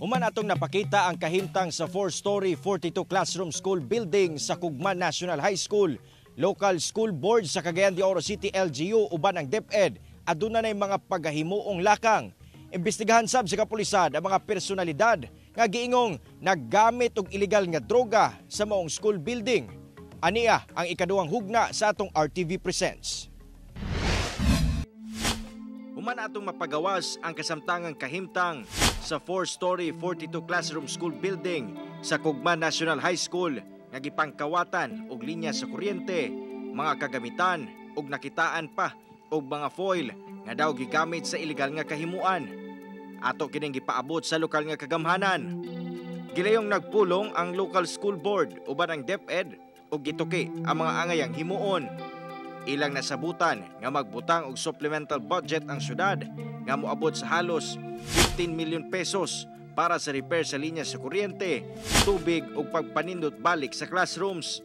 Human atong napakita ang kahimtang sa 4-story 42 classroom school building sa Cugman National High School, Local School Board sa Cagayan de Oro City LGU uban ang DepEd aduna nay mga pagahimuong lakang. Imbestigahan sab sa kapulisan ang mga personalidad nga giingong naggamit og illegal nga droga sa maong school building. Ania ang ikaduhang hugna sa atong RTV Presents. Human atong mapagawas ang kasamtangang kahimtang sa 4-story 42 classroom school building sa Cugman National High School nga gipangkawatan og linya sa kuryente, mga kagamitan ug nakitaan pa og mga foil nga daw gigamit sa ilegal nga kahimuan. Ato kining gipaabot sa lokal nga kagamhanan. Gilayong nagpulong ang local school board uban ang DepEd ug gituki ang mga angayang himuon. Ilang nasabutan nga magbutang og supplemental budget ang syudad nga moabot sa halos 15 million pesos para sa repair sa linya sa kuryente, tubig ug pagpanindot balik sa classrooms.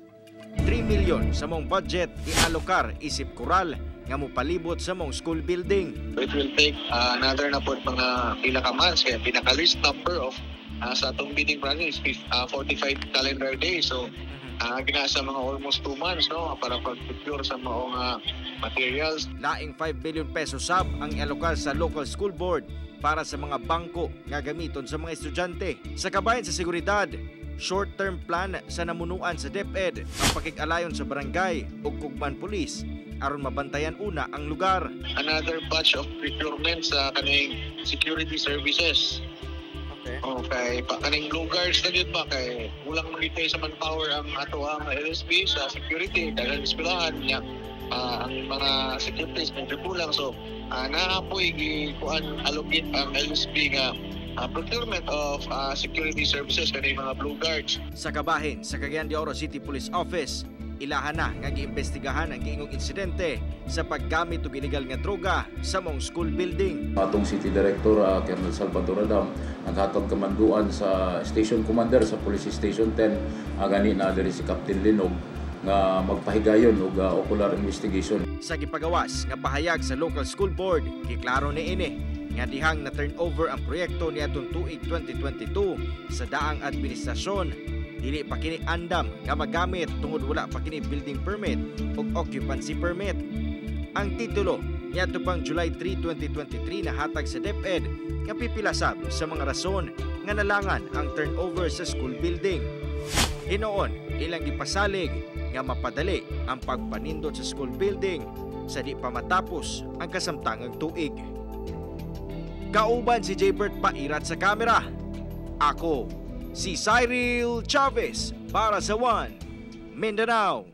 3 million sa maong budget ialokar isip kural nga mopalibot sa maong school building. It will take another na pod mga pila ka months kaya pinaka least number of sa atong bidding process is 45 calendar days. So gina sa mga almost 2 months, no, para pag-procure sa maong materials. Laing 5 billion pesos sab ang ialokar sa local school board para sa mga bangko nga gamiton sa mga estudyante. Sa kabahin sa seguridad, short-term plan sa namunuan sa DepEd ang pakig-alayon sa barangay ug Cugman Police aron mabantayan una ang lugar. Another batch of procurement sa kaning security services. Okay, pa kaning blue guards na gyud ba kay kulang man gyud sa manpower ang ato ang LSB sa security kay sa eskwelahan niya, ang mga securities medyo kulang, so naa poy gikuan allocate ang LSB nga procurement of security services kaning mga blue guards. Sa kabahin sa Cagayan de Oro City Police Office, ilahan na nga giimbestigahan ang giingong insidente sa paggamit og illegal nga droga sa maong school building. Atong City Director, Colonel Salvador Adam, naghatag kamanduan sa Station Commander sa Police Station 10, gani na diri si Captain Linog, nga magpahigayon og ocular investigation. Sa gipagawas nga pahayag sa local school board, giklaro ni ini nga dihang na turnover ang proyekto niadtong tuig 2022 sa daang administrasyon. Dili pa kini andam nga magamit tungod wala pa kini building permit ug occupancy permit. Ang titulo niadto pang July 3, 2023 nahatag sa DepEd nga pipilasab sa mga rason nga nalangan ang turnover sa school building. Hinuon, ilang gipasalig nga mapadali ang pagpanindot sa school building sa di pa matapos ang kasamtangang tuig. Kauban si Jaybert Pairat sa kamera. Ako, si Cyril Chavez para sa One Mindanao.